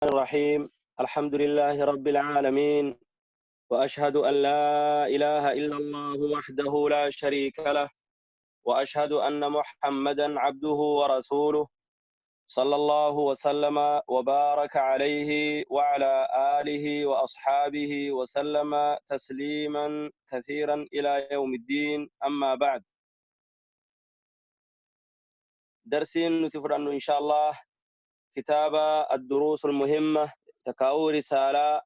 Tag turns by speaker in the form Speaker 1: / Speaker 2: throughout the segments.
Speaker 1: الرحيم. الحمد لله رب العالمين، وأشهد أن لا إله إلا الله وحده لا شريك له، وأشهد أن محمدا عبده ورسوله، صلى الله وسلم وبارك عليه وعلى آله وأصحابه وسلم تسليما كثيرا إلى يوم الدين. أما بعد، درسين نتفرن إن شاء الله كتاب الدروس المهمة، تكاو رسالة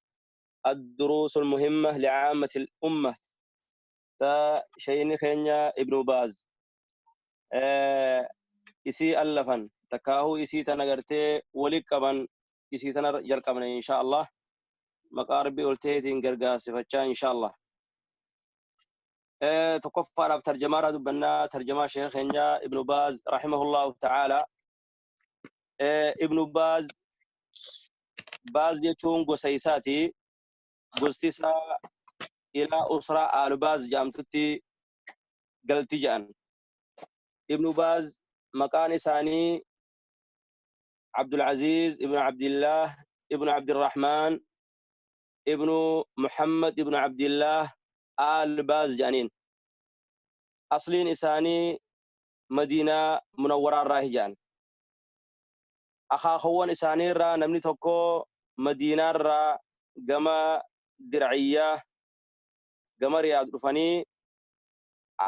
Speaker 1: الدروس المهمة لعامة الأمة تا شيني خينيا ابن باز إسي ألفا تكاو إسي تنغرتي ولقبا إسي تنجرقبنا إن شاء الله مقاربي قلتيتين قرقاسي فتشا إن شاء الله. تقفى ترجمة دبنا ترجمة شيخنا ابن باز رحمه الله تعالى. ابن باز باز jechuun gosa isaati. Gosti isaa ila usraa aalu Baaz jedhamtutti galti jedhan. Ibnu Baaz maqaan isaanii Abdulaziz ibnu Abdillah ibnu Abdirrahmaan ibnu Muhammad ibnu Abdillah Aal Baaz jedhaniin. Asliin isaanii Madiinaa Munawwaraa irraa jedhan. Akaakawwan isaanii irraa namni tokko Madiinaa irraa gama Dirciyyaa gama Riyaad dhufanii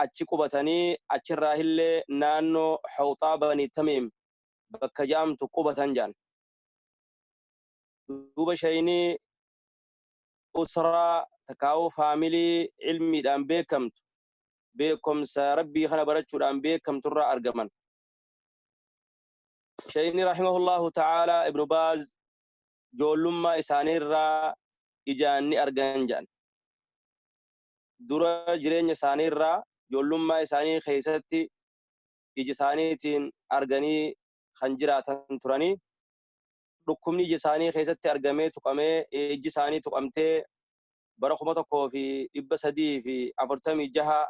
Speaker 1: achi qubatanii, achirraa illee naannoo Hawxaa Banii Tamiim bakka jedhamtu qubatan jedhan. Duuba shayinii usraa takaa'uu faamilii ilmiidhaan beekamtu, beekumsa rabbii kana barachuudhaan beekamtu irraa argaman. Shayinii rahimahullahu ta'ala Ibnu Baaz ijoollummaa isaanii irraa ijaan ni argan jedhan. Dura jireenya isaanii irraa ijoollummaa isaanii keessatti ija isaaniitiin arganii kan jiraatan turanii, dhukkubni ija isaanii keessatti argamee tuqamee ijji isaanii tuqamtee bara 1346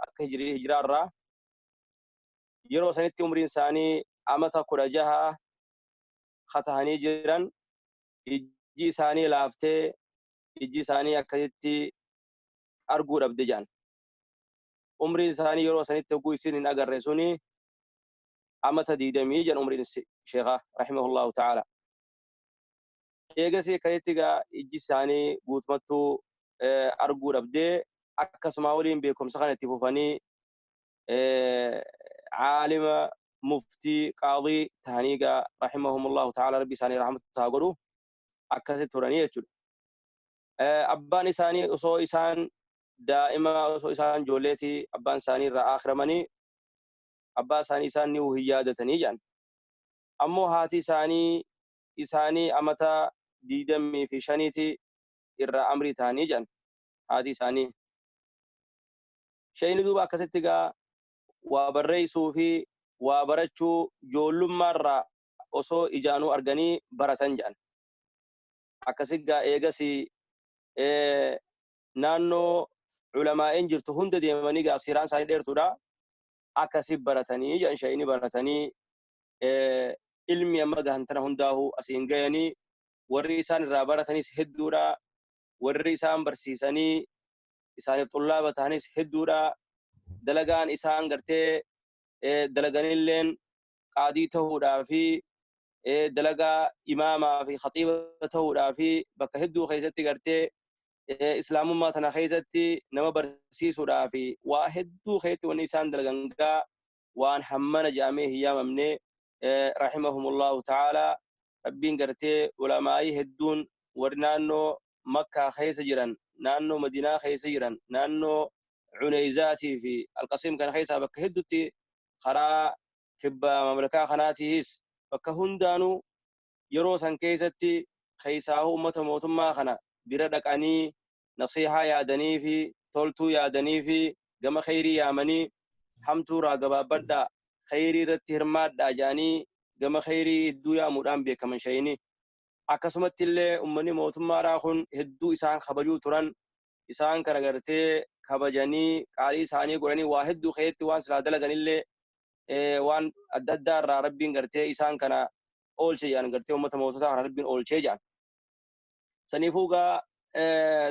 Speaker 1: akka hijiraa irraa yeroo sanitti umriin isaanii amata 16 katahanii jiran, ijji isaanii laaftee ijji isaanii akkasitti arguu dhabde jedhan. Umriin isaanii yeroo sanitti hogguu isin hin agarre suni amata 20 jedhan umriin sheekhaa rahimahullahu ta'ala. Eegasii akkasitti egaa ijji isaanii guutumattuu arguu dhabdee akkasuma waliin beekumsa kana itti fufanii caalima muftii qaadii tahanii egaa rahimahumullahu ta'ala, rabbi isaanii rahmatu haa godhu, akkasitti turanii jechuudha. Abbaan isaanii osoo isaan daa'ima, osoo isaan ijoolleetii abbaan isaanii irraa akhiramanii, abbaa isaanii isaan ni hin yaadatanii jedhan. Ammoo haati isaanii amata 25ti irraa amrii ta'anii jedhan haati isaanii. Shayini duuba akkasitti egaa waa barreessuu fi waa barachuu ijoollummaarraa osoo ijaanuu arganii baratan jedhan. Akkasitti egaa eegasii naannoo culamaa'een jirtu hunda deemanii egaa siiraan isaanii dheertuudha. Akkasi baratanii jedhan, shayini baratanii ilmi amma gahan tana hundaa'uu asiin gayanii, warri isaan irraa baratanis hedduudha. Warri isaan barsiisanii isaaniif xullaaba ta'anis hedduudha. Dalagaan isaan gartee dalaganilleen qaadii ta'uudhaa fi dalagaa imaamaa fi khaxiiba ta'uudhaa fi bakka hedduu keessatti gartee islaamummaa tana keessatti nama barsiisuudhaa fi waa hedduu keessatti wanni isaan dalagan gaa waan hammana jedhamee hin yaamamne rahimahumullahu ta'ala. Rabbiin gartee ulamaa'ii hedduun warri naannoo Makkaa keessa jiran, naannoo Madiinaa keessa jiran, naannoo Cuneyzaatii fi Alqasiim kana keessaa bakka hedduutti, karaa kibba mamlakaa kanaatiis bakka hundaanuu yeroo san keessatti keessaahuu uummata mootummaa kana bira dhaqanii nasiihaa yaadanii fi toltuu yaadanii fi gama kheyrii yaamanii, hamtuurraa gabaabbadhaa, kheyrii irratti hirmaadhaa jedhanii gama kheyrii hedduu yaamuudhaan beekaman shayini. Akkasumatti illee uummanni mootummaadhaa kun hedduu isaan kabajuu turan. Isaan kana gartee kabajanii qaalii isaanii godhanii waa hedduu keessatti waan silaa dalaganillee waan adda addaa irraa rabbiin gartee isaan kana oolche jedhan, gartee uummata moototaa kana rabbiin oolchee jedhan. Saniifuu gaa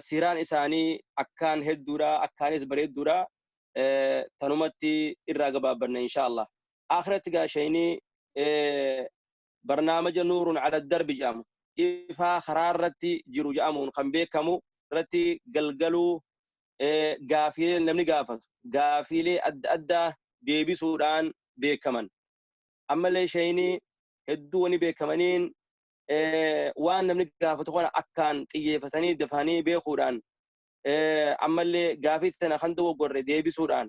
Speaker 1: siiraan isaanii akkaan hedduudha, akkaanis bareedduudha. Tanumatti irraa gabaabbanna insha Allah. Akhiratti gaa shayni barnaamaja Nuurun ala Darbi jedhamu, ifaa karaa irratti jiru jedhamuun kan beekamu irratti galgaluu gaafiilee namni gaafatu gaafiilee adda addaa deebisuudhaan beekaman. Ammallee shayni hedduu wani beekamaniin waan namni gaafatu kana akkaan xiyyeeffatanii dafanii beekuudhaan, ammallee gaafii tana kan dogoggorre deebisuudhaan,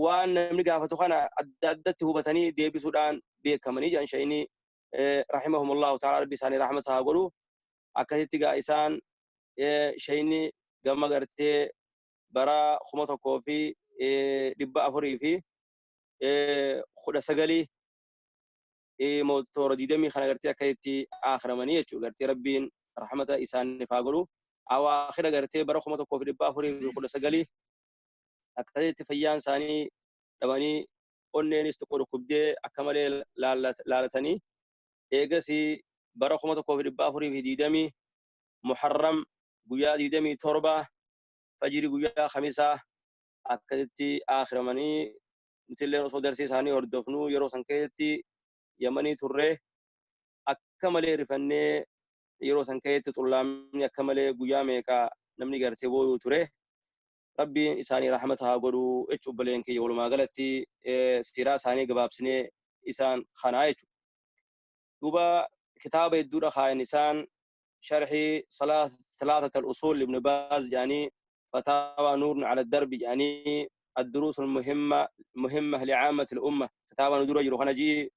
Speaker 1: waan namni gaafatu kana adda addatti hubatanii deebisuudhaan beekamanii jedhan shayni rahimahumullahu ta'ala. Rabbi isaanii rahmata haa godhu. Akkasitti gaa isaan shayni gama gartee bara 1419 motora 20 kana gartee akkasitti akhiramanii jechuudha. Gartee Rabbiin rahmata isaaniif haa godhu. Awaakhira gartee bara 1419 akkasitti fayyaan isaanii dhabanii, onneenis xiqqoo dhukkubdee akka malee laalatanii, eegasii bara 1420 Muharram guyyaa 27 fajiri guyyaa Khamisaa akkasitti akhiramanii. Nutillee osoo darsii isaanii hordofnuu yeroo san keessatti Yamanii turre. Akka malee rifannee, yeroo san keessatti xullaamni akka malee guyyaa meeqa namni gartee booyuu ture. Rabbiin isaanii rahmata haa godhu jechuun obboleen kiyya, walumaa galatti siiraa isaanii gabaabsinee isaan kanaa jechuudha. Duuba kitaaba hedduudha kaayan isaan: sharhii ثلاثة الأصول لابن باز يعني، فتاوى نور على الدرب يعني، الدروس المهمة مهمة لعامة الأمة، كتاب ندور يجرو خنجي.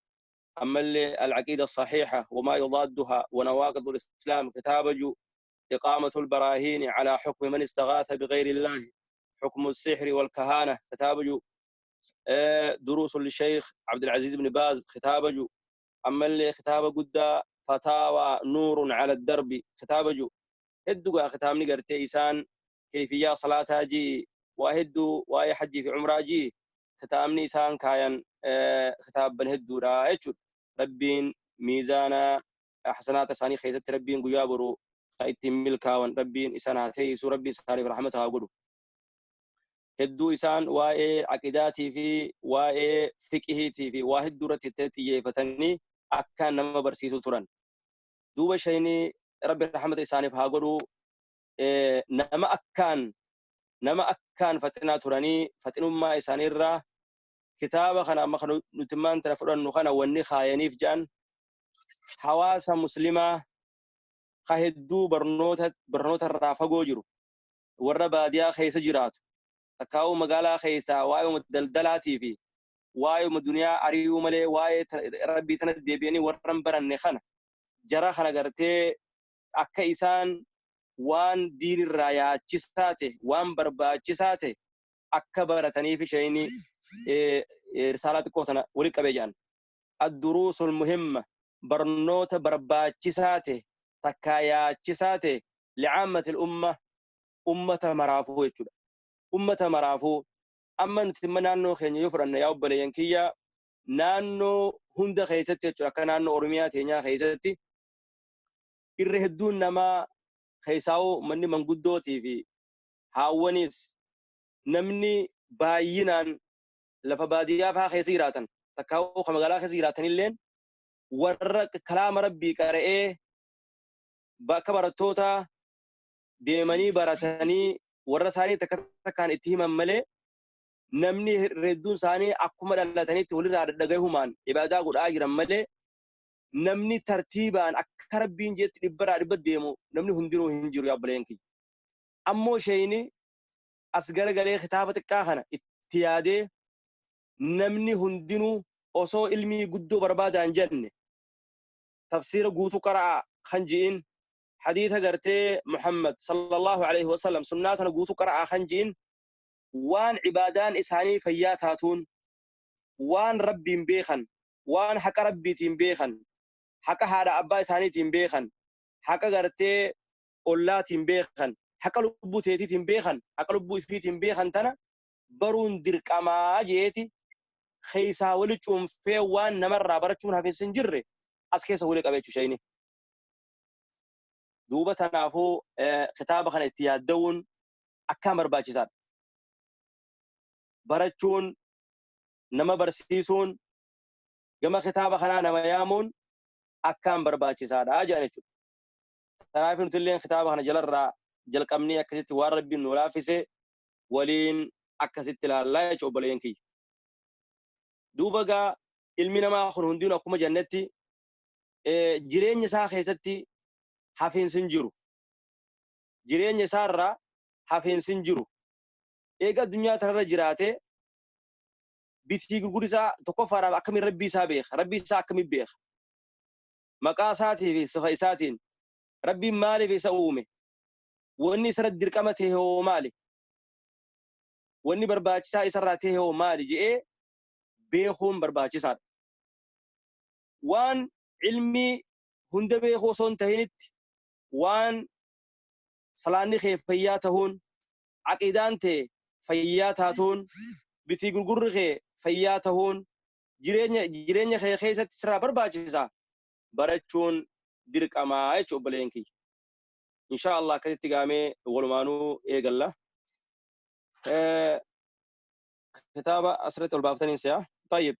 Speaker 1: أما العقيدة الصحيحة وما يضادها ونواقض الإسلام كتاب جو، إقامة البراهين على حكم من استغاث بغير الله، حكم السحر والكهانة كتاب جو، دروس للشيخ عبد العزيز بن باز كتاب جو. أما اللي كتاب قد فتاوى نور على الدرب كتاب جو. هدو ختامني قرتي إيسان كيفية صلاة جي وهدو وأي حجي في عمرة جي ختامني إيسان كاين خطاب بن هدو را. ربين ميزانا حسنات ثاني خيزت ربين قيابرو خيتي ملكاون ربين إسان هاتيسو ربين ساري برحمتها قدو. هدو إسان واي عقيداتي في واي فقهيتي في واحد دورة تتيفتني أكان نما برسيسو تران. دوبا شيني ربي رحمة إساني فهاقدو نما أكان فتنا تراني فتنو ما إساني الرا كتابة خنا ما خنو نتمان تنفرن خنا وني خاينيف جان hawaasa muslimaa ka hedduu barnoota irraa fagoo jiru, warra baadiyaa keessa jiraatu, takkaa'uu magaalaa keessaa waa'ee daldalaatii fi waa'ee duniyaa ari'uu malee waa'ee Rabbii tana deebi'anii warra hin baranne kana, jara kana gartee akka isaan waan diinirraa yaachisaa ta'e, waan barbaachisaa ta'e akka barataniif isheen risaalaa xiqqoo tana walitti qabee jiran. الدروس المهمة barnoota barbaachisaa ta'e takkaa yaachisaa ta'e لعامة الأمة ummata maraafuu jechuudha. Ummata maraafuu. Amma nuti imma naannoo keenya yoo fudhanne, yaa obboleeyyan kiyya, naannoo hunda keessatti jechuudha, akka naannoo Oromiyaa teenyaa keessatti irra hedduun namaa keessaa'uu manni manguddootii fi haawwanis namni baay'inaan lafa baadiyyaa fa'aa keessa jiraatan takkaa'uu kan magaalaa keessa jiraatanilleen warra kalaama Rabbii qara'ee bakka barattoota deemanii baratanii warra isaanii takka takkaan itti himan malee, namni hedduun isaanii akkuma dhalatanitti walirraa dhagahumaan ibaadaa godhaa jiran malee, namni tartiibaan akka Rabbiin jeetti dhibbarraa dhibba deemu namni hundinuu hin jiru, yaa obboleen kiyya. Ammoo sheeyini as garagalee kitaaba xiqqaa kana itti yaadee, namni hundinuu osoo ilmii guddoo barbaadaan jenne, tafsiira guutuu qara'a kan ji'in, hadiisa gartee Muhammad صلى الله عليه وسلم sunnaa tana guutuu qara'a kan ji'in, waan ibaadaan isaanii fayyaa taatuun, waan Rabbiin beekan, waan haqa Rabbiitiin beekan, haqa haadha abbaa isaaniitiin beekan, haqa gartee ollaatiin beekan, haqa lubbuu teetiitiin beekan, haqa lubbuu ifiitiin beekan tana baruun dirqamaa jeeti keessaa wali cuunfee waan namarraa barachuun hafees hin jirre as keessa wali qabe jechuudha. Duuba tanaafuu kitaaba kana itti yaadda'uun akkaan barbaachisaadha. Barachuun, nama barsiisuun, gama kitaaba kanaa nama yaamuun akkaan barbaachisaadha jedhan jechuudha. Kanaaf nuti illee kitaaba kana jalarraa jalqabnee akkasitti waan Rabbiin nu laaffise waliin akkasitti ilaallaa jechuudha obboleeyyan kiyya. Duuba gaa ilmi namaa kun hundinuu akkuma jennetti jireenya isaa keessatti hafiinsi hin jiru. Jireenya isaarraa hafiinsi hin jiru. Eega addunyaa tanarra jiraate bitii gurgurri isaa tokkoffaadhaaf akkamiin Rabbii isaa beeka? Rabbii isaa akkamiin beeka? Maqaa isaatii fi sifa isaatiin Rabbiin maaliif isa uume? Wanni isarratti dirqama ta'e hoo maali? Wanni barbaachisaa isarraa ta'e hoo maali je'ee beekuun barbaachisaadha. Waan ilmii hunda beekuu osoo hin tahinitti waan salaanni kee fayyaa tahuun, aqiidaan tee fayyaa taatuun, bitii gurgurri kee fayyaa tahuun jireenya kee keessatti sirraa barbaachisa barachuun dirqamaa jechuudha obboleeyyan kiyya. Inshaa Allah akkasitti gaamee walumaanuu eegalla. Kitaaba asirratti ol baaftaniin si'a. طيب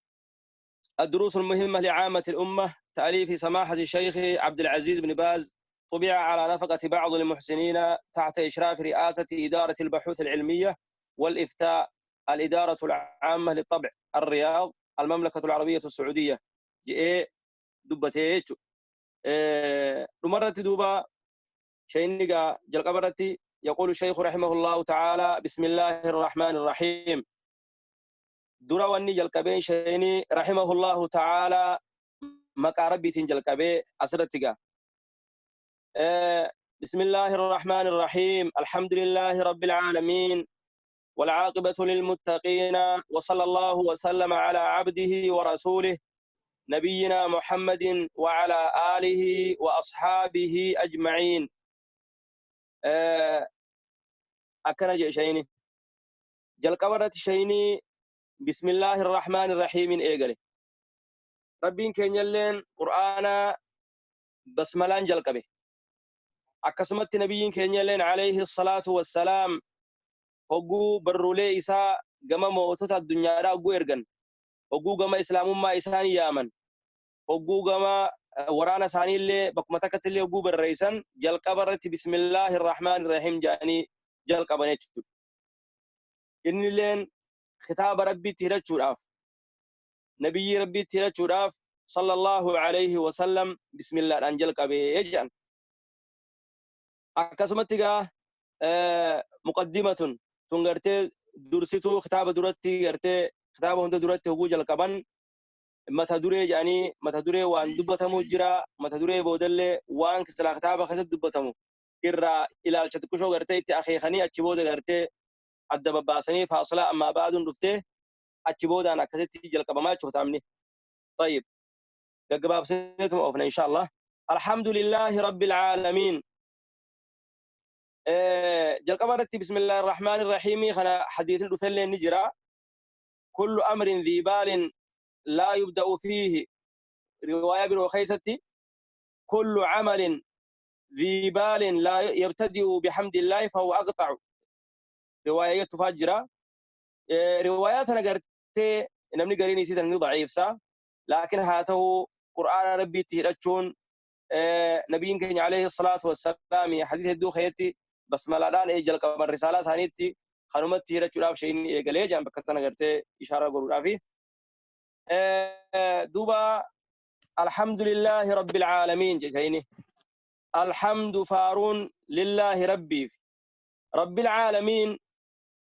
Speaker 1: الدروس المهمة لعامة الأمة تأليف سماحة الشيخ عبد العزيز بن باز طبع على نفقة بعض المحسنين تحت إشراف رئاسة إدارة البحوث العلمية والإفتاء الإدارة العامة للطبع الرياض المملكة العربية السعودية جئ دبتيج مرت دوبا شينيغا جلقبرتي يقول الشيخ رحمه الله تعالى بسم الله الرحمن الرحيم دراواني جلقبين شيني رحمه الله تعالى مقاربتين جلقبي أسرتيغا بسم الله الرحمن الرحيم الحمد لله رب العالمين والعاقبة للمتقين وصلى الله وسلم على عبده ورسوله نبينا محمد وعلى آله وأصحابه أجمعين. أكن شيني جلقبرت شيني بسم الله الرحمن الرحيم إيقلي ربين كين يلين قرآن بسملان جلقبه أكسمت نبيين كين يلين عليه الصلاة والسلام هقو برولي إساء قم موتوتا الدنيا را هقو إرغن هقو قم إسلام ما إسان يامن هقو قم ورانا ساني اللي بكمتكت اللي هقو بالرئيسان جلقبرت بسم الله الرحمن الرحيم جاني جلقبنيتشو إن لين خطاب ربي تهرجوراف نبي ربي تهرجوراف صلى الله عليه وسلم بسم الله الأنجل قبي أكسمتك مقدمة تنغرتي درستو خطاب درتي غرتي خطاب هند درتي هو جلقبن متى دري يعني متى دري وان دبتمو جرا متى دري بودل وان كسلا خطاب خسد دبتمو إرى إلى الشتكشو غرتي تأخي خني أتشبود غرتي أدب باسني فاصلة أما بعد رفته أتشبود أنا كسدت جلقب ما شفت أمني. طيب جواب سنتم أوفنا إن شاء الله. الحمد لله رب العالمين. جلقب بسم الله الرحمن الرحيم خنا حديث الرفل نجرا كل أمر ذي بال لا يبدأ فيه رواية بروخيستي كل عمل ذي بال لا يبتدئ بحمد الله فهو أقطع رواية تفجرة روايات أنا قرأت نمني قريني سيدا ضعيف سا لكن هاته قرآن ربي تهرجون نبيين كان عليه الصلاة والسلام حديث الدوخيتي بس ملادان إيه جلق الرسالة ثانيتي خنومت تهرجون أب شيء إيه قليل جنب كتنا قرأت إشارة قرآن فيه دوبا الحمد لله رب العالمين جهيني الحمد فارون لله ربي رب العالمين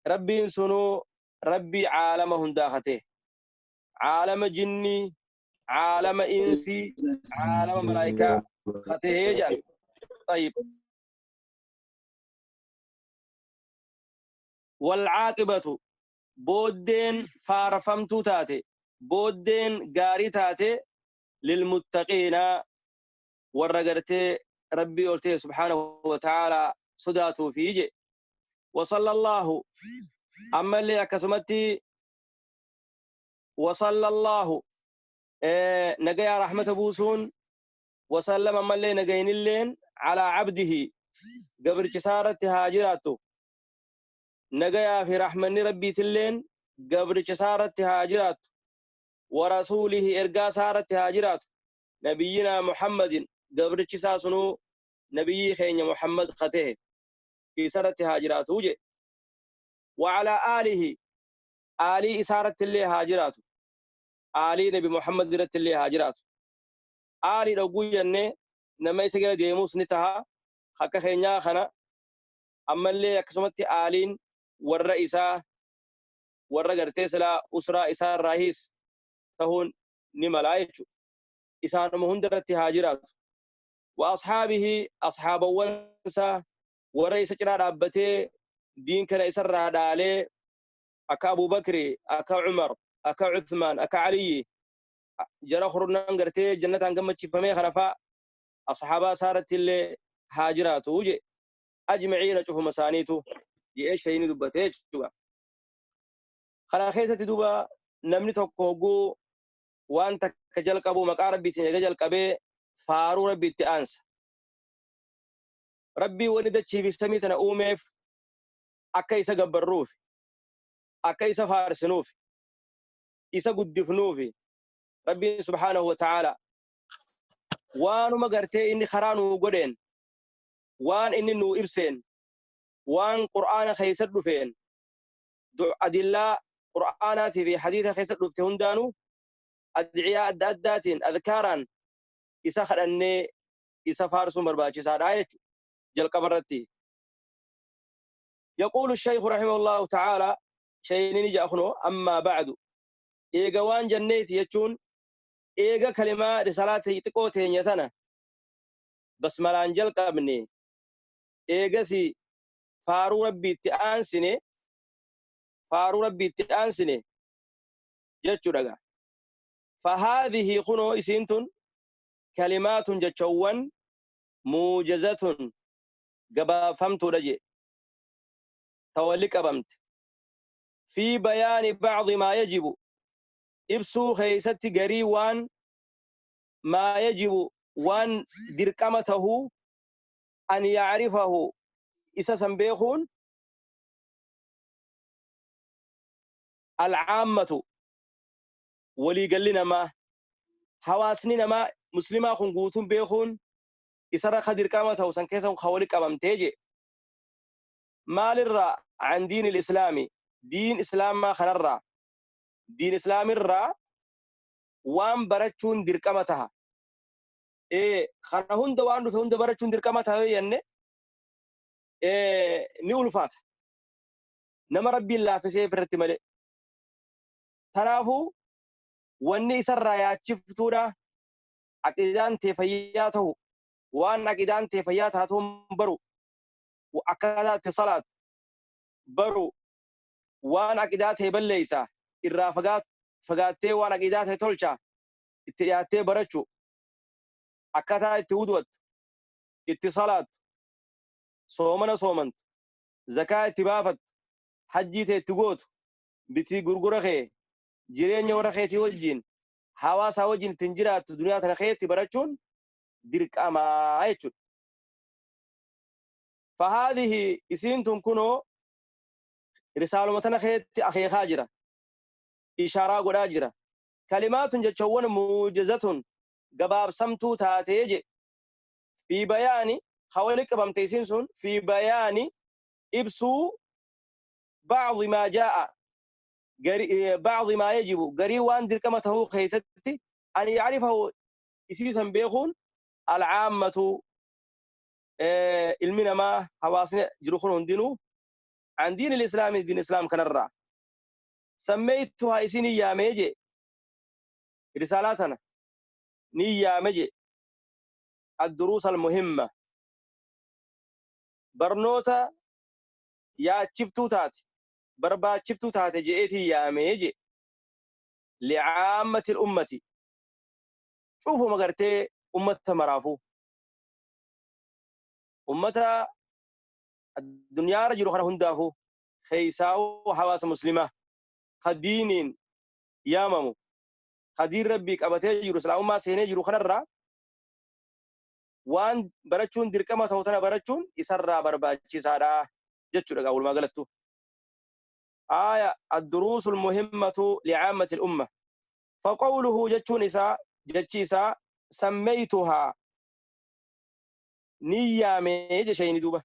Speaker 1: ربي سنو ربي عالمهم داخته عالم جني عالم إنسي عالم ملائكة خته جل. طيب والعاقبة بودين فارفمتو تاتي بودين غاري تاتي للمتقين ورغرتي ربي قلتي سبحانه وتعالى صداته فيجي وصلى الله أما اللي أكسمتي وصلى الله نجيا رحمة بوسون وسلم أما اللي نجين اللين Calaa cabdihi, gabricha isaa irratti haa jiraattu. Nagayaa fi rahmanni Rabbiitilleen gabricha isaa irratti haa jiraattu. Wa rasuulihi, ergaa isaa irratti haa jiraatu. Nabiyyinaa Muhammadin, gabrichi isaa sunuu nabiyyii keenya Muhammad ka tahe isa irratti haa jiraatu jedhe. Wa calaa aalihi, aalii isaa irratti illee haa jiraatu. Aalii nabi Muhammad irratti illee haa jiraatu. Aalii dhogguu jennee nama isa jala deemus ni taha, akka keenyaa kana. Ammallee akkasumatti aaliin warra isaa, warra gartee silaa usraa isaa irraahiis tahuun ni malaa jechuudha. Isaanuma hunda irratti haa jiraatu. Wa ashaabihi, ashaabawwan isaa, warra isa cinaa dhaabbatee diin kana isarraa dhaalee, akka Abu Bakri, akka Umar, akka Uthmaan, akka Aliyyi, jara kurnan gartee jannataan gammachiifamee kana fa'a, ashaabaa isaa irratti illee haa jiraatu je. Ajmaciina, cufuma isaaniitu jedhee shayini dubbatee jechuudha. Kana keessatti duuba namni tokko hogguu waan takka jalqabu maqaa Rabbiitiin eega jalqabee faaruu Rabbiitti aansa. Rabbii wani dachii fi samii tana uumeef akka isa gabbarruuf, akka isa faarsinuuf, isa guddifnuufi. Rabbiin subhaanahu wa ta'ala waanuma gartee inni karaa nuu godheen, waan inni nuu ibseen, waan Qur'aana keessa dhufeen, adillaa Qur'aanaatii fi hadiisa keessa dhufte hundaanuu, adciyaa adda addaatiin, adkaaraan isa kadhannee isa faarsuun barbaachisaadha jechuudha jalqaba irratti. يقول الشيخ رحمه الله تعالى، شيني نجا أخنو: أما بعد، إيغا وان جنيت يجون، إيغا كلمة رسالات xiqqoo teenya tana basmalaan jalqabne، eegasi faaruu Rabbiitti aansine, faaruu Rabbiitti aansine jechuudha. فهذه، kunoo isiin tun، كلمات، jechawwan، موجزة، gabaafamtuudha je, tawalli qabamte، في بيان بعض ما يجب، ibsuu keeysatti garii waan، ما يجب، waan dirqama tahuu، أن يعرفه، isa san beekuun، العامة، waliigalli namaa, hawaasni namaa muslimaa kun guutuun beekuun isarra ka dirqama ta'u san keessa ka wali qabamtee je. Maalirraa? عن دين الإسلام، diin islaamaa kanarraa, diin islaamirraa waan barachuun dirqama taha. Ee, kana hunda, waan dhufe hunda barachuun dirqama taha yoo jenne ni ulfaata nama Rabbiin laaffisee irratti malee. Tanaafuu wanni isarraa yaachiftuudha aqidaan tee fayyaa ta'u, waan aqidaan tee fayyaa taatuun baru, akkaataa itti salaatu baru, waan aqidaa tee balleeysa irraa fagaattee waan aqidaa tee tolcha itti dhiyaattee barachuu, akkaataa itti wudu'attu, itti salaattu, soomana soomantu, zakaa itti baafattu, hajjii tee itti gootu, bitii gurgura kee, jireenya warra keetii wajjin, hawaasaa wajjin ittiin jiraattu duniyaa tana keetti barachuun dirqamaa jechuudha. فهذه، isiin tun kunoo, risaaluma tana keetti akeekaa jira. Ishaaraa godhaa jira. كلمات، jechawwan، موجزة، gabaabsamtuu taatee je. في بيان، hawali qabamte isiin sun، في بيان، ibsuu، بعض ما جاء، بعض ما يجب، garii waan dirqama tahuu keessatti، أن يعرفه، isiisan beekuun، العامة، ilmi namaa hawaasni jiru kun hundinuu، عن دين الإسلام، diin islaam kanarraa، سميتها، isin yaamee je, risaalaa tana ni yaame je، الدروس المهمة، barnoota yaachiftuu taate, barbaachiftuu taate je'eetii yaamee je. لعامة الأمة، cufuma gartee ummata maraafuu, ummata addunyaarra jiru kana hundaafuu, keeysaa'uu hawaasa muslimaa ka diiniin yaamamu, ka diin Rabbii qabatee jiru, islaamummaa seenee jiru kanarraa. Waan barachuun dirqama ta'u tana barachuun isarraa barbaachisaadha jechuudha gaa walumaa galattu. Aaya ad-duruusul muhimmatu li'aammati al-umma. Faqawluhu jechuun isaa jechi isaa sammeeytuhaa ni yaamee jeshayni duuba.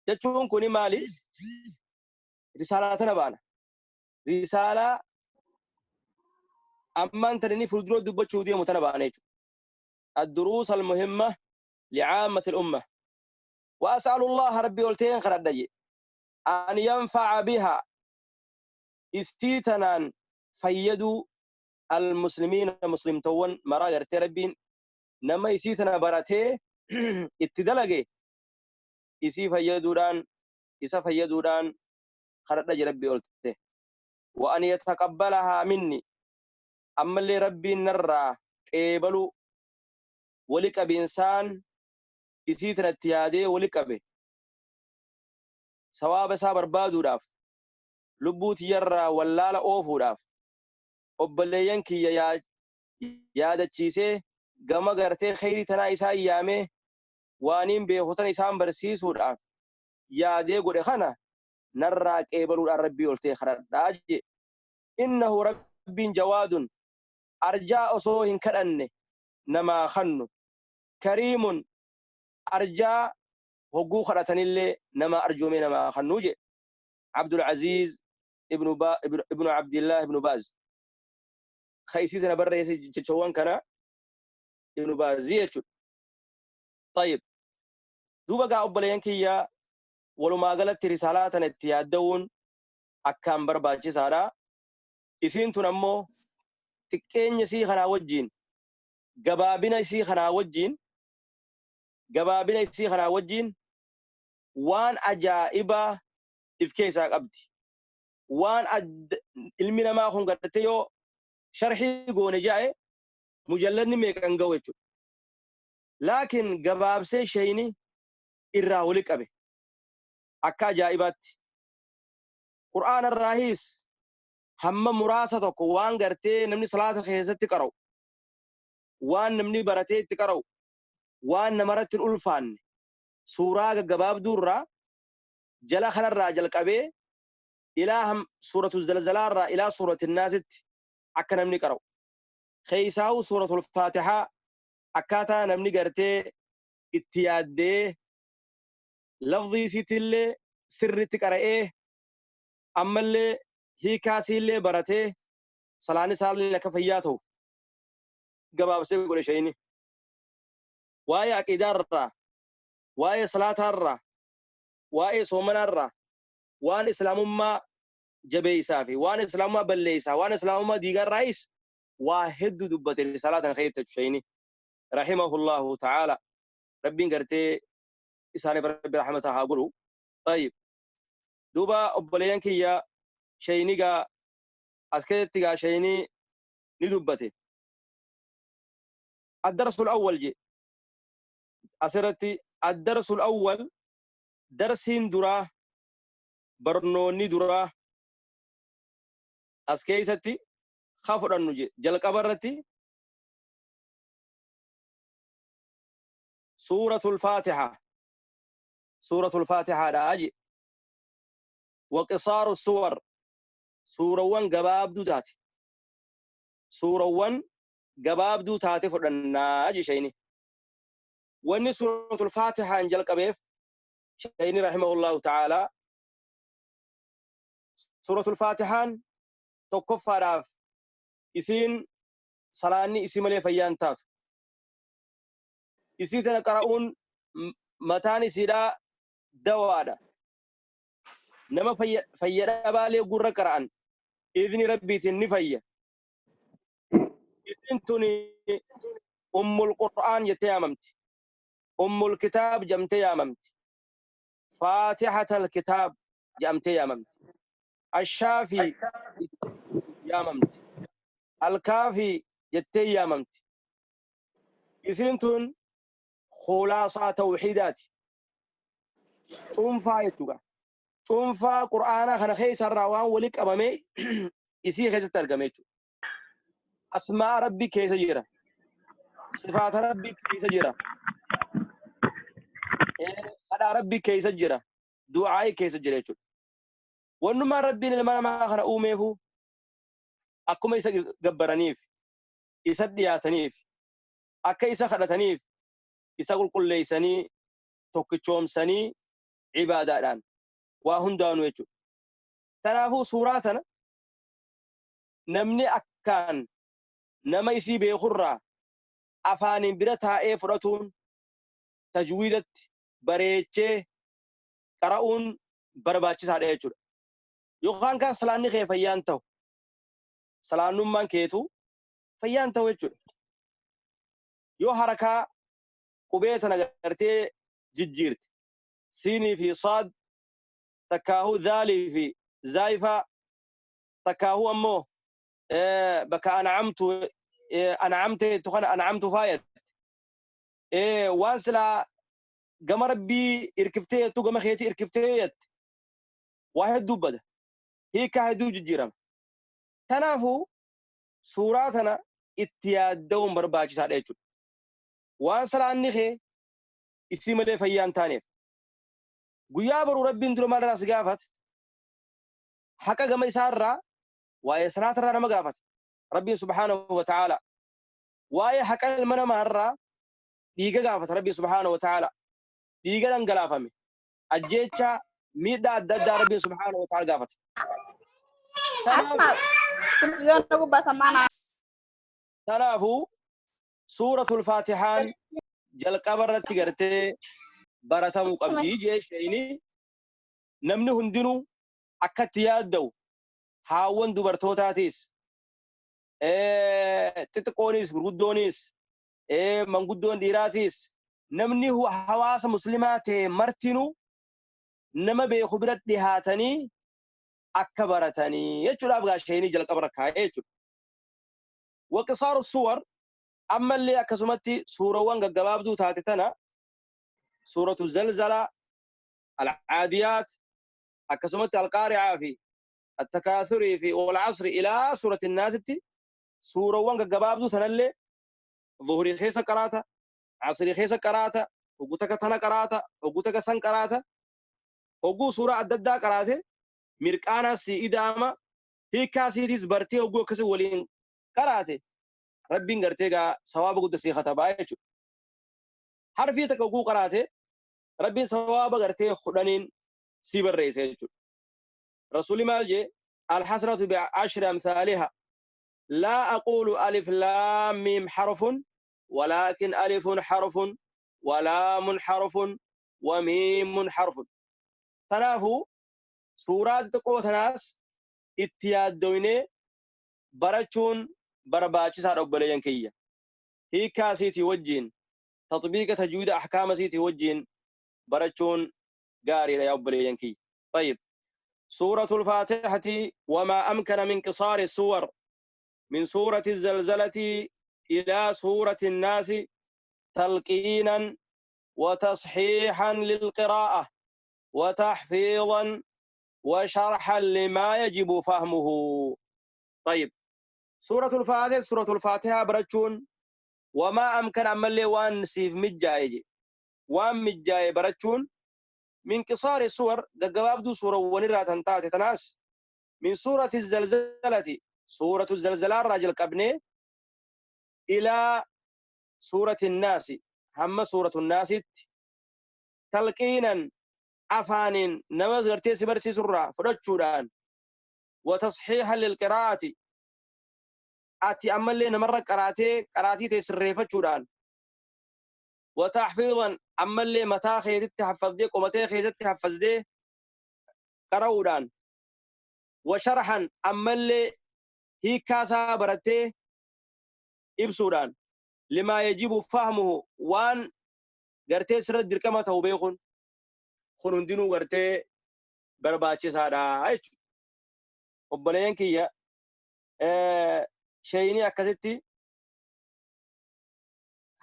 Speaker 1: Jechuun kuni maali? Risaalaa tana baana. Risaalaa ammaan tana inni fuuldura dubbachuu deemu tana baana jechuudha. الدروس المهمة لعامة الأمة. وأسأل الله ربي والتين خردجي أن ينفع بها استيتنا فيدو المسلمين مسلم تون مراجر تربين نما يسيتنا براتي اتدلقي إسي فيدودان إسا فيدودان خردجي ربي والتين وأن يتقبلها مني أما اللي ربي نرى قبلوا ولك بإنسان إسيتنا اتيادي ولك به سواب سابر بادو راف لبوت يرى ولا لا أوفو راف أبليين كي يا دتشيسي جما قرتي خيري تنا إسا أيامي وانين بيخوتن إسان برسيسو راف يا دي قد خنا نرى قبلوا الربي والتي خرج إنه رب جواد أرجاء صوهن كأنه نما خنو كريم أرجاء هجو خرتن اللي نما أرجو من نما خنوجي عبد العزيز ابن عبد الله ابن باز خيسيتنا برا يسي كان ابن باز يجو. طيب دوبا قا أبليان كيا ولو ما قالت رسالاتنا اتيادون أكام برباجي سارا إسين تنمو تكين يسي خنا وجين gabaabina isii kanaa wajjin gabaabina isii kanaa wajjin waan ajaa'ibaa if keessaa qabdi. Waan ilmi namaa kun gadhate yoo sharhii goone jaa'e mujalladni meeqan ga'u jechuudha. Laakiin gabaabsee shayni irraa wali qabe akka ajaa'ibaatti. Qur'aana irraahiis hamma muraasa tokko waan gartee namni salaata keessatti qara'u waan namni baratee itti qara'u waan namarratti hin ulfaanne suuraa gaggabaabduu irraa jala kanarraa jalqabee ilaa suuratu zalzalaa irraa ilaa suurati naasitti akka namni qara'u. Keessaa'u suuratul faatihaa akkaataa namni gartee itti yaaddee lafzii isiitillee sirriitti qara'ee ammallee hiikaasiillee baratee salaanni isaallee akka fayyaa ta'uuf gabaabsee godhe shayini. Waa'ee aqiidaarraa, waa'ee salaataarraa, waa'ee soomanaarraa, waan islaamummaa jabeessaa fi waan islaamummaa balleessaa, waan islaamummaa diigarraayis waa hedduu dubbate salaatan keessatti shayini. Rahimahullahu ta'ala. Rabbiin gartee isaaniif rabbi rahmata haa godhu. Tayyib. Duuba obboleeyyan kiyya shayini gaa as keessatti gaa shayini ni dubbate. الدرس الأول جي أسرتي الدرس الأول درسين درا برنوني درا أسكيستي خافر النجي جل قبرتي سورة الفاتحة سورة الفاتحة راجي وقصار السور سورة وان قباب دوتاتي سورة وان gabaabduu taate fudhannaa je shayni. Wanni suuratul Faatihaan jalqabeef shayni rahimahullahu ta'ala suuratul Faatihaan tokkoffaadhaaf isiin salaanni isii malee fayyaan taatu. Isii tana qara'uun mataan isiidhaa dawaadha. Nama fayyadhabaalee gurra qara'an idni rabbiitiin ni fayya. Isin tuni ummul Qur'aan jettee yaamamti. Ummul Kitaab jedhamtee yaamamti. Faatihatal Kitaab jedhamtee yaamamti. Ashaafii yaamamti. Alkaafii jettee yaamamti. Isin tun khulaasaa tawxiidaati. Cuunfaa jechuudha. Cuunfaa Qur'aanaa kana keessarraa waan wali qabamee isii keessatti argame jechuudha. أسماء ربي كيس جرا Sifaata Rabbii keessa jira. Kadhaa Rabbii keessa jira. Du'aa'ii keessa jira jechuudha. Wannummaan Rabbiin ilma namaa kana uumeefu akkuma isa gabbaraniif, isa dhiyaataniif, akka isa kadhataniif, isa qulqulleessanii, tokkichoomsanii ibaadaadhaan waa hundaanuu jechuudha. Kanaafuu suuraa tana namni akkaan nama isii beekurraa afaaniin bira taa'ee fudhatuun tajwiidatti bareechee qara'uun barbaachisaadha jechuudha. Yookaan kan salaanni kee fayyaan ta'u, salaannummaan keetu fayyaan ta'u jechuudha. Yoo harakaa qubee tana gartee jijjiirte, siinii fi saad, takkaahuu dhaalii fi zaayifaa, takkaahuu ammoo bakka an'amtu an'amte jettu kana an'amtu faayat, waan silaa gama Rabbii irkiftee jettu gama keetii irkiftee jette, waa hedduu bada, hiikaa hedduu jijjiirama. Kanaafuu suuraa tana itti yaadda'uun barbaachisaadha jechuudha. Waan salaanni kee isii malee fayyaa hin taaneef. Guyyaa boruu Rabbiin dura maal irraa si gaafata? Haqa gama isaarraa waa'ee salaatarraa nama gaafata. Rabbiin subhaanahu wa ta'ala waa'ee haqa ilma namaarraa dhiiga gaafata. Rabbiin subhaanahu wa ta'ala dhiiga dhangalaafame, ajjeechaa, miidhaa adda addaa Rabbiin subhaanahu wa ta'ala gaafata.
Speaker 2: Asma, televiziyoona gubbaa sammaana.
Speaker 1: Kanaafuu suuratul Faatihaan jalqaba irratti gartee baratamuu qabdi jee sheeyni. Namni hundinuu akka itti yaadda'u, haawwan dubartootaatiis, xixiqqoonis, gurguddoonis, manguddoon dhiiraatiis, namni hawaasa muslimaa ta'e martinuu nama beeku bira dhihaatanii akka baratanii jechuudhaaf gaa sheeyni jalqaba rakkaa'ee jechuudha. Waqisaaru suwar, ammallee akkasumatti suurawwan gaggabaabduu taate tana, suuratu Zalzalaa, Alcaadiyaat, akkasumatti Alqaari'aa fi Attakaathurii fi Walcasri ilaa suurati Naasitti, suurawwan gaggabaabduu tanallee zuhurii keessa qaraata, asrii keessa qaraata, hogguu takka tana qaraata, hogguu takka san qaraata, hogguu suuraa adda addaa qaraate mirqaanaa sii idaama, hiikkaa siitis bartee hogguu akkasii waliin qaraate Rabbiin gartee gaa sawaaba gudda sii katabaa jechuudha. Harfii takka hogguu qaraate Rabbiin sawaaba gartee 10n sii barreessa jechuudha. Rasuulli maal jee? Alhasanatu bi'ashri amthaaliha. Laa aquulu alif laam miim harfun, walaakin alifun harfun wa laamun harfun wa miimun harfun. Kanaafuu suuraa xixiqqoo tanaas itti yaaddoynee barachuun barbaachisaadha obboleeyyan kiyya. Hiikkaa isiitii wajjiin, taxbiiqa tajwiida ahkaama isiitii wajjiin barachuun gaariidha yaa obboleeyyan kiyya. طيب، سورة الفاتحة وما أمكن من قصار السور من سورة الزلزلة إلى سورة الناس تلقينا وتصحيحا للقراءة وتحفيظا وشرحا لما يجب فهمه. طيب، سورة الفاتحة، سورة الفاتحة برچون، وما أمكن أملي وان سيف مجاي، وان مجاي برچون، من قصار السور gaggabaabduu suurawwan irraa tan taate tanaas، من سورة الزلزلة سورة الزلزلة irraa jalqabnee، إلى سورة الناس hamma سورة الناس، تلقينا afaaniin nama gartee si barsiisurraa fudhachuudhaan، وتصحيحا للقراءة ati ammallee namarra qaraatee qaraatii ta'e sirreeffachuudhaan، وتحفيظا ammallee mataa keetitti haffazee, qomatee keessatti haffazee qara'uudhaan، وشرحا ammallee hiikkaasaa barattee ibsuudhaan، لما يجب فهمه waan gartee sirra dirqama ta'u beekuun, kun hundinuu gartee barbaachisaadha jechuudha. Obboleeyyan kiyya, sheeyinii akkasitti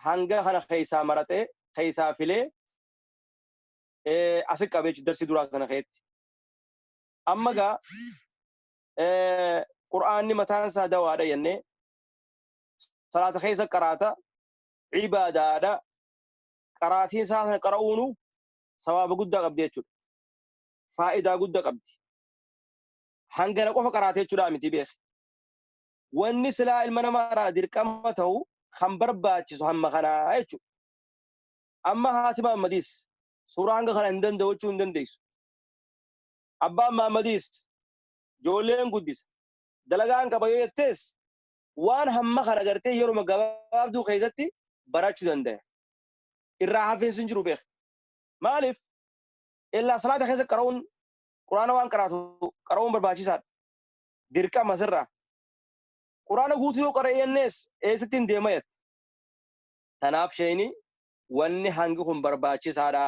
Speaker 1: hanga kana keessaa maratee keessaa filee asi qabee jechuudha darsii duraa kana keessatti. Amma gaa Qur'aanni mataan isaa dawaadha jennee, salaata keessa qaraata. Ibaadaadha. Qaraatiin isaa sana qara'uunu sawaaba guddaa qabdi jechuudha. Faayidaa guddaa qabdi. Hangana qofa qaraatee jechuudha miti beeki. Wanni silaa ilma namaa dirqama ta'u kan barbaachisu hamma kanaa jechuudha. Amma haati Mahammadiis suuraa hanga kana hin danda'u jechuu hin dandeessu. Abbaan Mahammadiis ijoolleen guddisa. Dalagaan qaba yoo jettees waan hamma kana gartee yeroo gabaabduu keessatti barachuu danda'a. Irraa hafiinsi hin jiru beeki. Maaliif? Illaa salaata keessa qara'uun quraana waan qaraatu qara'uun barbaachisaadha. Dirqama sirraa. Quraana guutuu yoo qara'e jennees eessatti hin deema jette. Tanaaf sheeni wanni hangi kun barbaachisaadha.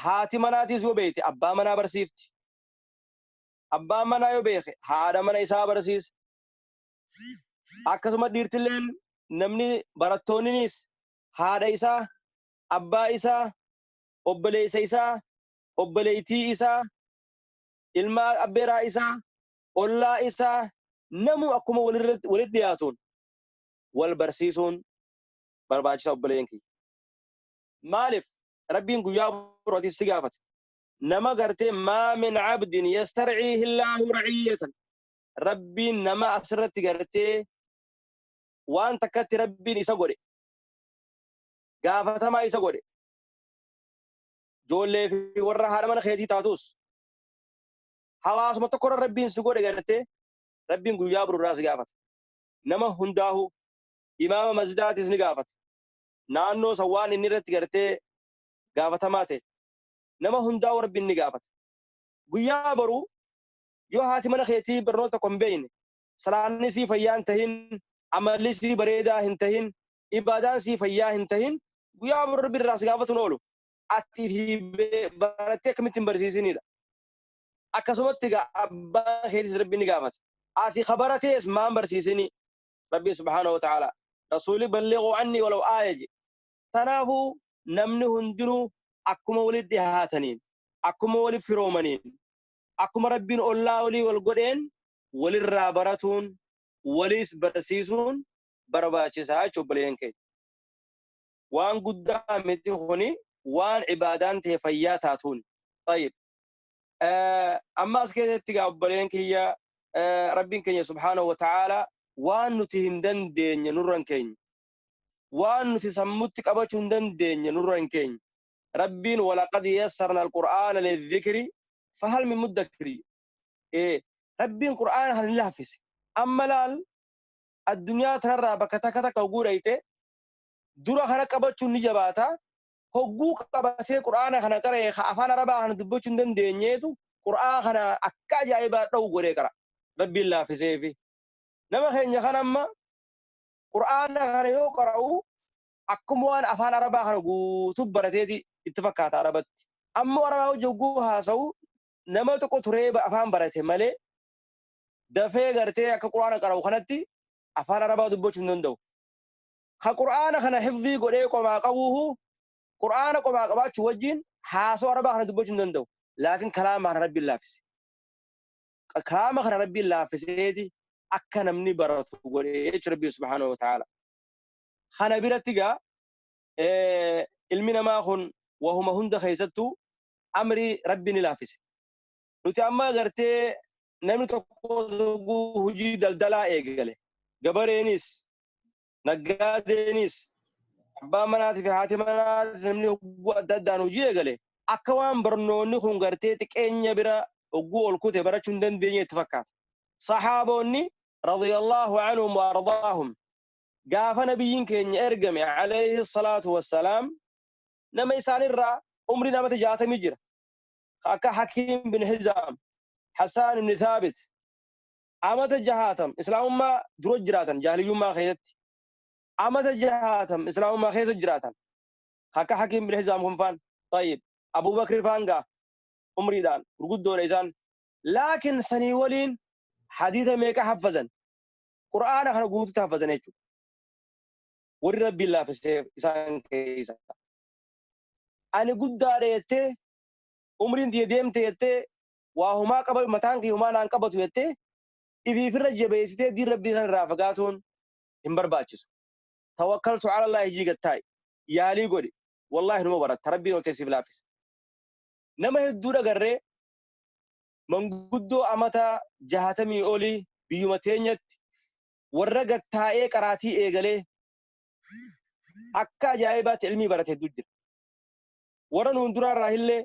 Speaker 1: Haati manaatis yoo beekte abbaa manaa barsiifti. Abbaan manaa yoo beeke haadha mana isaa barsiisa. Akkasuma dhiirtilleen namni barattoonninis haadha isaa, abbaa isaa, obboleessa isaa, obboleettii isaa, ilma abbeeraa isaa, ollaa isaa namu akkuma walitti dhiyaatuun wal barsiisuun barbaachisa obboleen kiyya. Maaliif Rabbiin guyyaa birootis si gaafate. Nama gartee maa min abdin yastarciihi Illaahu raciyyatan. Rabbiin nama asirratti gartee waan takkatti Rabbiin isa godhe. Gaafatamaa isa godhe. Ijoollee fi warra haadha mana keetii taatus. Hawaasuma tokkorra Rabbiin si godhe gartee Rabbiin guyyaa biroorraa si gaafata. Nama hundaahu imaama masjidaatis ni gaafata. Naannoo san waan inni irratti gartee gaafatamaa ta'e. Nama hundaa'u Rabbiin ni gaafata. Guyyaa boruu yoo haati mana keetii barnoota tokko hin beekne, salaanni sii fayyaa hin tahin, amalli sii bareedaa hin tahin, ibaadaan sii fayyaa hin tahin, guyyaa boruu Rabbiin irraa si gaafatuun oolu. Ati fi barattee akkamitti hin barsiisinidha. Akkasumatti egaa abbaan keetis Rabbiin ni gaafata. Ati kabaratees maan barsiisini? Rabbiin subhaanahu wa ta'ala. Rasuuli ballighuu anni walaw aaya jedhe. Tanaafuu namni hundinuu akkuma walitti dhihaataniin, akkuma walitti firoomaniin, akkuma Rabbiin ollaa olii wal godheen walirraa baratuun, waliis barsiisuun barbaachisaa jechuudha obboleeyyan keenya. Waan guddaa miti kuni waan ibaadaan ta'e fayyaa taatuun. Tayyib. Amma as keessatti egaa obboleeyyan kiyya Rabbiin keenya subhaanahu wa ta'ala waan nuti hin dandeenye nurra hin keenye. Waan nuti sammutti qabachuu hin dandeenye nurra hin keenye. Rabbiin walaqad yassarna al-Qur'aana lidhikri fahal min muddakiri. Rabbiin Qur'aana kana ni laaffise. Amma laal addunyaa tanarraa bakka takka takka hogguu dhayxe dura kana qabachuun ni jabaata. Hogguu qabatee Qur'aana kana qara'e ka afaan Arabaa kana dubbachuu hin dandeenyeetu Qur'aana kana akka ajaa'ibaa dha'u godhee qara. Rabbiin laaffiseefi. Nama keenya kan amma Qur'aana kana yoo qara'u akkuma waan afaan Arabaa kana guutuu barateeti itti fakkaata Arabatti. Ammoo Arabaa hojii hogguu haasa'u nama tokko turee afaan barate malee dafee gartee akka Qur'aana qara'u kanatti afaan Arabaa dubbachuu hin danda'u. Ka Qur'aana kana hifzii godhee qomaa qabuuhu Qur'aana qomaa qabaachuu wajjin haasoo Arabaa kana dubbachuu hin danda'u. Laakiin kalaama kana Rabbiin laaffise. Kalaama kana Rabbiin laaffiseeti akka namni baratu godhee jechuudha Rabbiin subhaanahu wa ta'ala. Kana biratti egaa ilmi namaa kun wahuma hunda keessattuu amrii Rabbi ni laaffise. Nuti amma gartee namni tokko hojii daldalaa eegale. Gabareenis, naggaadeenis, abbaan manaatii fi haati manaatis namni hogguu adda addaan hojii eegale. Akka waan barnoonni kun gartee xiqqeenya bira hogguu ol kute barachuu hin dandeenye itti fakkaata. Saxaaboonni radiyallahu anhum wa ardaahum gaafa nabiyyiin keenya ergame alayhi salaatu wassalaam nama isaanirraa umriin amata 60 jira. Akka Hakiim bin Hizaam, Hassaan ibn Thaabit amata 60 islaamummaa dura jiraatan jaahiliyyummaa keessatti. Amata 60 islaamummaa keessa jiraatan. Akka Hakiim bin Hizaam kun faan. Tayyib. Abu Bakr faan gaa umriidhaan gurguddoodha isaan. Laakiin sanii waliin hadiisa meeqa haffazan? Qur'aana kana guututti haffazan jechuudha. Warri Rabbiin laaffiseef isaan keessa. Ani guddaadha jettee umriin tiyya deemte jettee waa humaa qaba mataan kiyya humaa naan qabatu jettee ifiifirra jabeessitee diin Rabbii sana irraa fagaatuun hin barbaachisu. Tawakkaltu ala Allaahi jii gad taa'i. Yaalii godhi. Wallaahi numa baratta. Rabbiin ol ta'e siif laaffisa. Nama hedduu dhagarree manguddoo amata 60 olii biyyuma teenyatti warra gad taa'ee qaraatii eegalee akka ajaa'ibaatti ilmii barate hedduu jira. Warra nuun duraarraa illee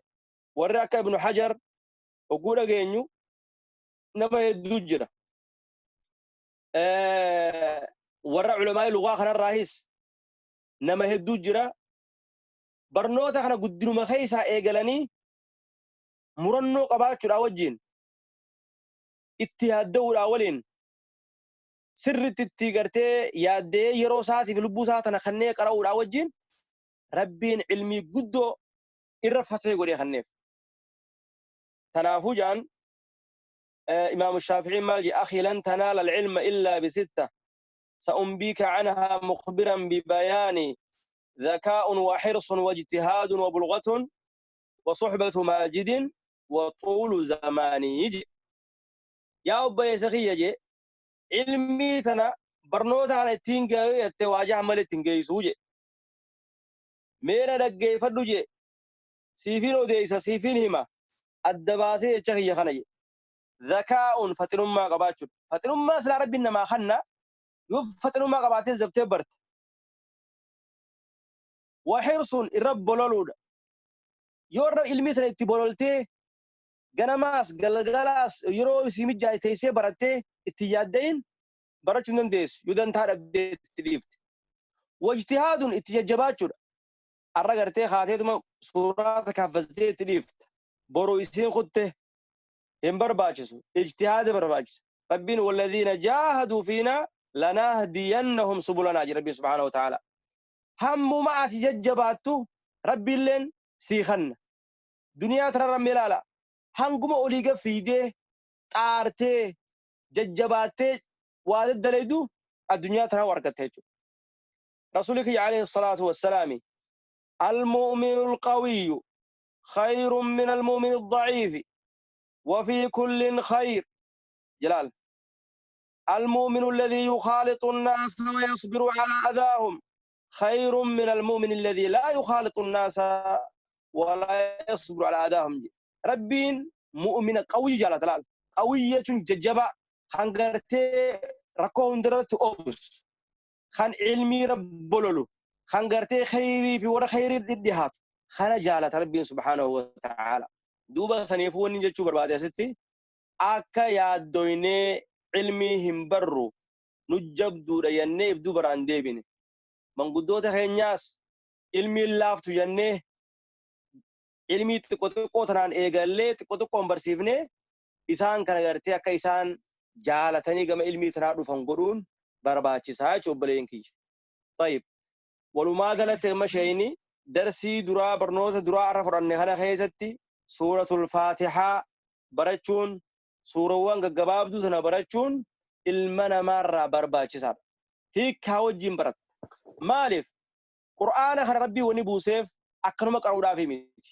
Speaker 1: warri akka Ibnu Hajar hogguu dhageenyu nama hedduu jira. Warra ulamaa'ii lugaa kanarraahis nama hedduu jira. Barnoota kana guddinuma keessaa eegalanii murannoo qabaachuudhaa wajjin itti yaadda'uudhaa waliin sirritti itti gartee yaaddee yeroo isaatiif lubbuu isaa tana kannee qara'uudhaa wajjin Rabbiin ilmii guddoo irra fatee godhee kanneef. Tanaafuu ja'an Imaamu Shaaficiin maal jedhe? Akhi, lan tanaala al-ilma illaa bisitta, sa'unbiika anhaa mukhbiran bibayaani, dhakaa'un wa hirsun wa ijtihaadun wa bulghatun wa suhbatu maajidin wa xuulu zamaanii jedhe. Yaa obboleessa kiyya jee, ilmii tana, barnoota kana ittiin gayuu jette waa jaha malee ittiin geessuu jedhe. Mee na dhaggeeffadhu jee, siifin odeessa, siifin hima adda baasee jecha kiyya kana jedhe. Dhakaa'un, faxinummaa qabaachuudha. Faxinummaa silaa Rabbiin namaa kanna, yoo faxinummaa qabaattes daftee barta. Wa hirsun, irra bololuudha. Yoo irra ilmii tana itti bololtee ganamaas galgalaas yeroo isii mijaa'e teessee barattee itti yaadda'in barachuu hin dandeessu yoo dantaa dhabdee itti dhiifte. Wajtihaadun, itti jajjabaachuudha. Arra gartee kaateetuma suuraa takka haffaztee itti dhiifta. Boru isiin kutte hin barbaachisu. Ijtihaada barbaachisa. Rabbiin walladhiina jaahaduu fiinaa lanahdiyannahum subulanaa jedha Rabbiin subhaanahu wa ta'ala. Hammuma ati jajjabaattu Rabbiilleen sii kanna. Duniyaa tanarra mee ilaala. Hanguma olii gad fiigdee, xaartee, jajjabaattee waa daddalaydu addunyaa tanaa argatta jechuudha. Rasuulli kiyya alayhi salaatu wassalaami, al-mu'minu al-qawiyyu khayrun min al-mu'mini ad-da'iifi wa fi kullin khayr jalaal. Al-mu'minu alladhii yukhaalitu an-naasa wa yasbiru ala adhaahum khayrun min al-mu'mini alladhii laa yukhaalitu an-naasa wa laa yasbiru ala adhaahum jedhe. Rabbiin mu'mina qawiyyu jaalata laal. Qawiyyu jechuun jajjabaa kan gartee rakkoo hundarratti obsu, kan ilmii bololu, kan gartee khayrii fi warra khayrii dhidhihaatu kana jaalata Rabbiin subhaanahu wa ta'ala. Duuba saniifuu wanni jechuu barbaade asitti akka yaaddoynee ilmii hin barru nu jabduudha jennee if dubaraan deebine. Manguddoota keenyaas ilmiin laaftu jennee ilmii xiqqoo xiqqoo tanaan eegallee xiqqoo xiqqoon barsiifnee isaan kana gartee akka isaan jaalatanii gama ilmii tanaa dhufan godhuun barbaachisaa jechuudha obboleeyyan kiyya. Tayyib. Walumaa galatti amma sheeyni darsii duraa, barnoota duraa irra fudhanne kana keessatti suuratul Faatihaa barachuun, suurawwan gaggabaabduu tana barachuun ilma namaarraa barbaachisaadha. Hiikkaa wajjin baratta. Maaliif? Qur'aana kana Rabbii wani buuseef akkanuma qara'uudhaaf miti.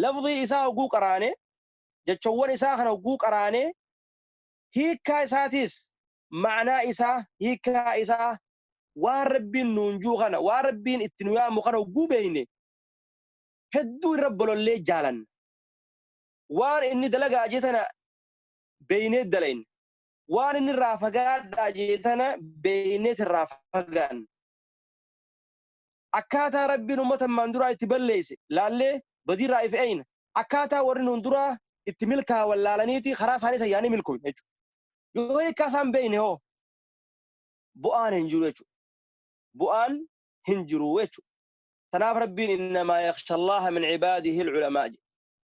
Speaker 1: Lafzii isaa hogguu qaraane, jechawwan isaa kana hogguu qaraane, hiikkaa isaatiis, ma'anaa isaa, hiikkaa isaa, waan Rabbiin nuun juu kana, waan Rabbiin itti nu yaamu kana hogguu beeyne hedduu irra bolollee jaalanna. Waan inni dalagaa jee tana beeynee dalayna. Waan inni irraa fagaadhaa jee tana beeyneet irraa fagaanna. Akkaataa Rabbiin ummata ammaan duraa itti balleeyse laallee badiirraa if eeyna. Akkaataa warri nuun duraa itti milkaawan laalaniiti karaa isaanii san yaanii milkooyna jechuudha. Yoo hiikkaa isaan beeyne hoo bu'aan hin jiru jechuudha. Bu'aan hin jiru jechuudha. Tanaaf Rabbiin innamaa yakhshallaaha min ibaadihi al-ulamaa jedhe.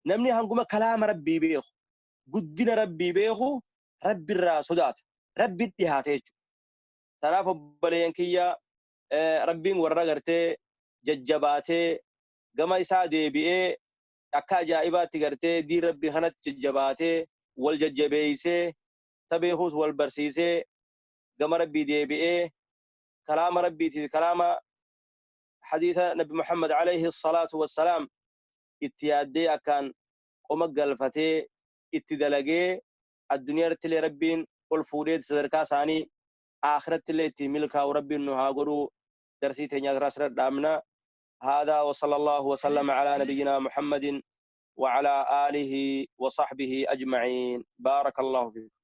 Speaker 1: Namni hanguma kalaama Rabbii beeku, guddina Rabbii beeku, Rabbirraa sodaata. Rabbi dhihaata jechuudha. Tanaaf obboleeyyan kiyya, Rabbiin warra gartee jajjabaatee gama isaa deebi'ee akka ajaa'ibaatti gartee diin Rabbii kanatti jajjabaatee wal jajjabeeysee ta beekuus wal barsiisee gama Rabbii deebi'ee kalaama Rabbiitiif kalaama hadiisa Nabi Muhammad alayhi salaatu wassalaam itti yaaddee akkaan qoma galfatee itti dalagee addunyaa irratti illee Rabbiin ol fuudhee sadarkaa isaanii. Aakhiratti illee ittiin milkaa'u Rabbiin nu haa godhu. Darsii teenya asirra dhaabna. هذا وصلى الله وسلم على نبينا محمد وعلى آله وصحبه أجمعين. بارك الله فيكم.